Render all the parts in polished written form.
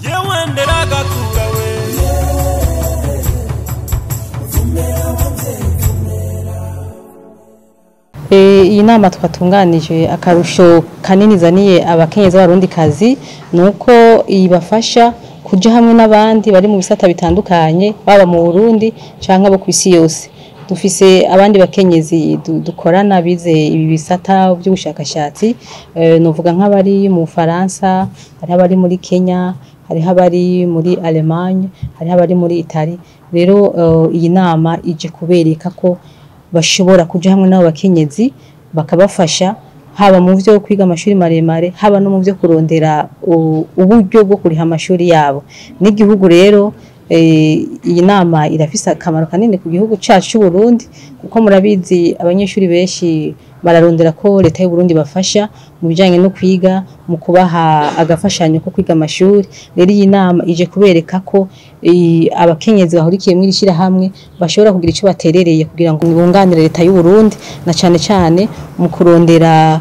Yewe nderagakura we. Iyi nama twatunganije, akarusho kanini izaniye abakenyezi b'Abarundikazi ni uko ibafasha kuja hamwe n'abandi bari mu bisata bitandukanye, baba mu Burundi canke abo kw'isi yose. Dufise abandi bakenyezi dukorana bize ibi bisata by'ubushakashatsi, novuga nk'abari mu Bufaransa, hariho abari muri Kenya, hariho abari muri Allemagne, hariho abari muri Italie. Rero iyi nama ije kubereka ko bashobora kuja hamwe n'abo bakenyezi bakabafasha, haba mu vyo kwiga amashuri maremare, haba no mu vyo kurondera uburyo bwo kuriha amashuri yabo n'igihugu. Rero iyi nama irafise akamaro kanini ku gihugu cacu c'u Burundi, kuko murabizi abanyeshuri benshi bararondera ko leta y'u Burundi bafasha mu bijanye no kwiga, mu kubaha agafashanyo ko kwiga amashuri. Rero iyi nama ije kubereka ko abakenyezi bahurikiye muri iri shyirahamwe bashobora kugira ico baterereye kugira ngo bunganire leta y'u Burundi, na cane cane mu kurondera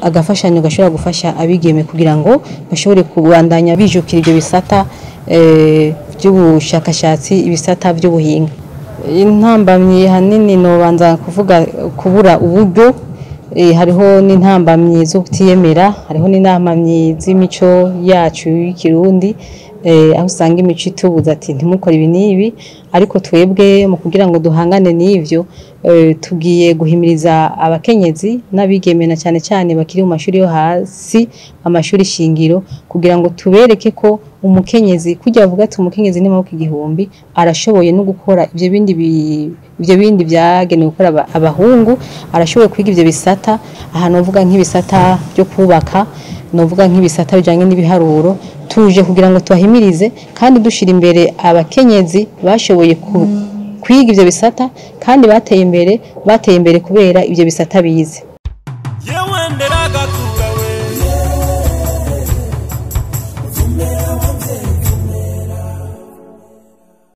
agafashanyo gashobora gufasha abigeme kugira ngo bashobore kubandanya bijukira ibyo bisata by'ubushakashatsi, ibisata by'ubuhinga. Intambamyi hanini nobanza kuvuga kubura uburyo, hariho n'intambamyi zo kutiyemera, hariho n'intambamyi z'imico yacu y'ikirundi, aho usanga imico itubuza ati ntimukore ibi n'ibi. Ariko twebwe mu kugira ngo duhangane n'ivyo, tugiye guhimiriza abakenyezi n'abigeme, na cyane cyane bakiri mu mashuri yo hasi, amashuri shingiro, kugira ngo tubereke ko umukenyezi, kujya bavuga ati umukenyezi ni maboko igihumbi, arashoboye no gukora ivyo bindi byagenewe gukora abahungu, arashoboye kwiga ivyo bisata. Aha novuga nk'ibisata byo kubaka, novuga nk'ibisata bijanye n'ibiharuro. Tuje kugira ngo tubahimirize kandi dushira imbere abakenyezi bashoboye kwiga ivyo bisata kandi bateye imbere, bateye imbere kubera ivyo bisata bize.